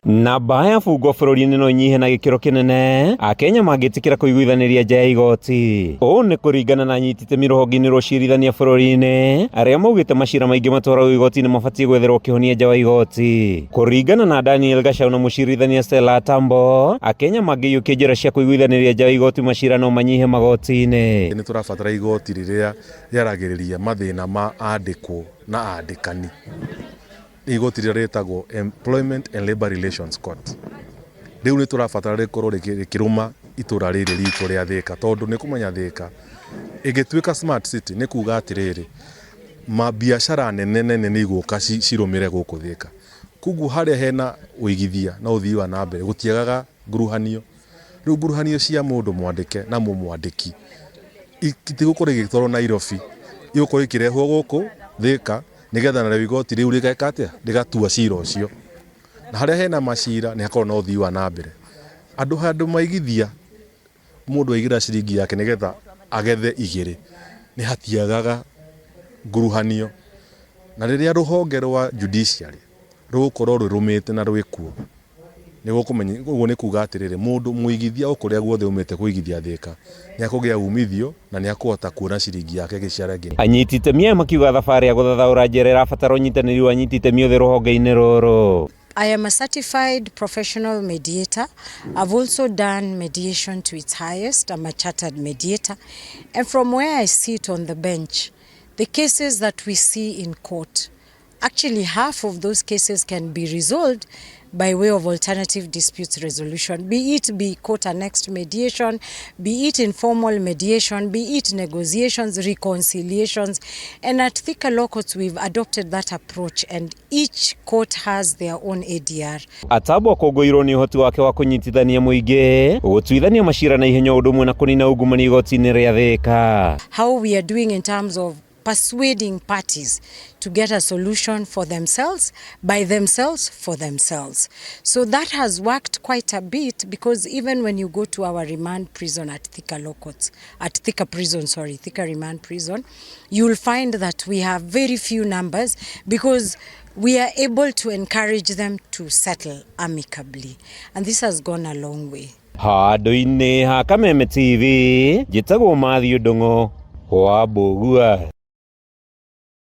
Namba ya bungwo bũrũri-inĩ no ĩnyihe na gĩkĩro kĩnene Akenya mangĩtĩkĩra kũiguithanĩria nja ya igoti. Ũũ nĩ kũringana na anyiti itemi rũhonge-inĩ rwa ũcirithania bũrũri-inĩ arĩa maugĩte macira maingĩ matwaragwo igoti-inĩ mabatiĩ gwetherwo kĩhonia nja wa igoti. Kũringana na Daniel Gachau na mũcirithania Stella Atambo, Akenya mangĩiyũkia njĩra cia kũiguithanĩria nja wa igoti macira no manyihe magoti-inĩ. Nĩ tũrabatara igoti rĩrĩa rĩaragĩrĩria mathĩna ma andĩkwo na andĩkani. Nĩ igoti rĩrĩa rĩtagwo Employment and Labour Relations Court. Rĩu nĩ tũrabatara rĩkorwo rĩkĩrũma itũra rĩrĩ ritũ rĩa Thĩka tondũ nĩ kũmenya Thĩka ĩngĩtuĩka smart city nĩ kuga atĩrĩrĩ, mabiacara nene nene nĩ igũka cirũmĩre gũkũ Thĩka. Koguo harĩa hena ũigithia na ũthii wa na mbere gũtiagaga nguruhanio. Rĩu nguruhanio cia mũndũ mwandĩke na mũmwandĩki itigũkorwo igĩtwarwo Nairobi, igũkorwo ikĩrehwo gũkũ Thĩka nĩgetha narĩo igoti rĩu rĩgeka atĩa? Rĩgatua cira ũcio. Na harĩa hena macira nĩ hakoragwo na ũthii wa na mbere. Andũ handũ maigithia, mũndũ aigĩrĩra ciringi yake nĩgetha agethe igĩrĩ, nĩ hatiagaga nguruhanio. Na rĩrĩa rũhonge rwa judiciary rũgũkorwo rũrũmĩte na rwĩkuo, ũguo nĩ kuga atĩrĩrĩ, mũndũ mũigithia o kũrĩa guothe umĩte kũigithia Thĩka, nĩ akũgĩa umithio na nĩ akũhota kuona ciringi yake ĩgĩciara ĩngĩ. Anyiti itemi aya makiuga thabarĩ ya gũthathaũra njera ĩrabatara ũnyitanĩri wa anyiti itemi othe rũhonge-inĩ rũrũ. I am a certified professional mediator. I've also done mediation to its highest. I'm a chartered mediator. And from where I sit on the bench, the cases that we see in court, actually half of those cases can be resolved by way of alternative disputes resolution, be it be court annexed mediation, be it informal mediation, be it negotiations, reconciliations. And at Thika Law Courts, we've adopted that approach, and each court has their own ADR. Atabo akũngũĩirwo nĩ ũhoti wake wa kũnyitithania mũingĩ, gũtuithania macira na ihenya ũndũ ũmwe na kũnina ungumania igoti-inĩ rĩa Thĩka. How we are doing in terms of persuading parties to get a solution for themselves, by themselves, for themselves. So that has worked quite a bit, because even when you go to our remand prison at Thika Law Courts, at Thika Prison, sorry, Thika Remand Prison, you'll find that we have very few numbers because we are able to encourage them to settle amicably. And this has gone a long way. Handũ-inĩ ha Kameme TV, njĩtagwo Matthew Ndung'u wa Mbũgua.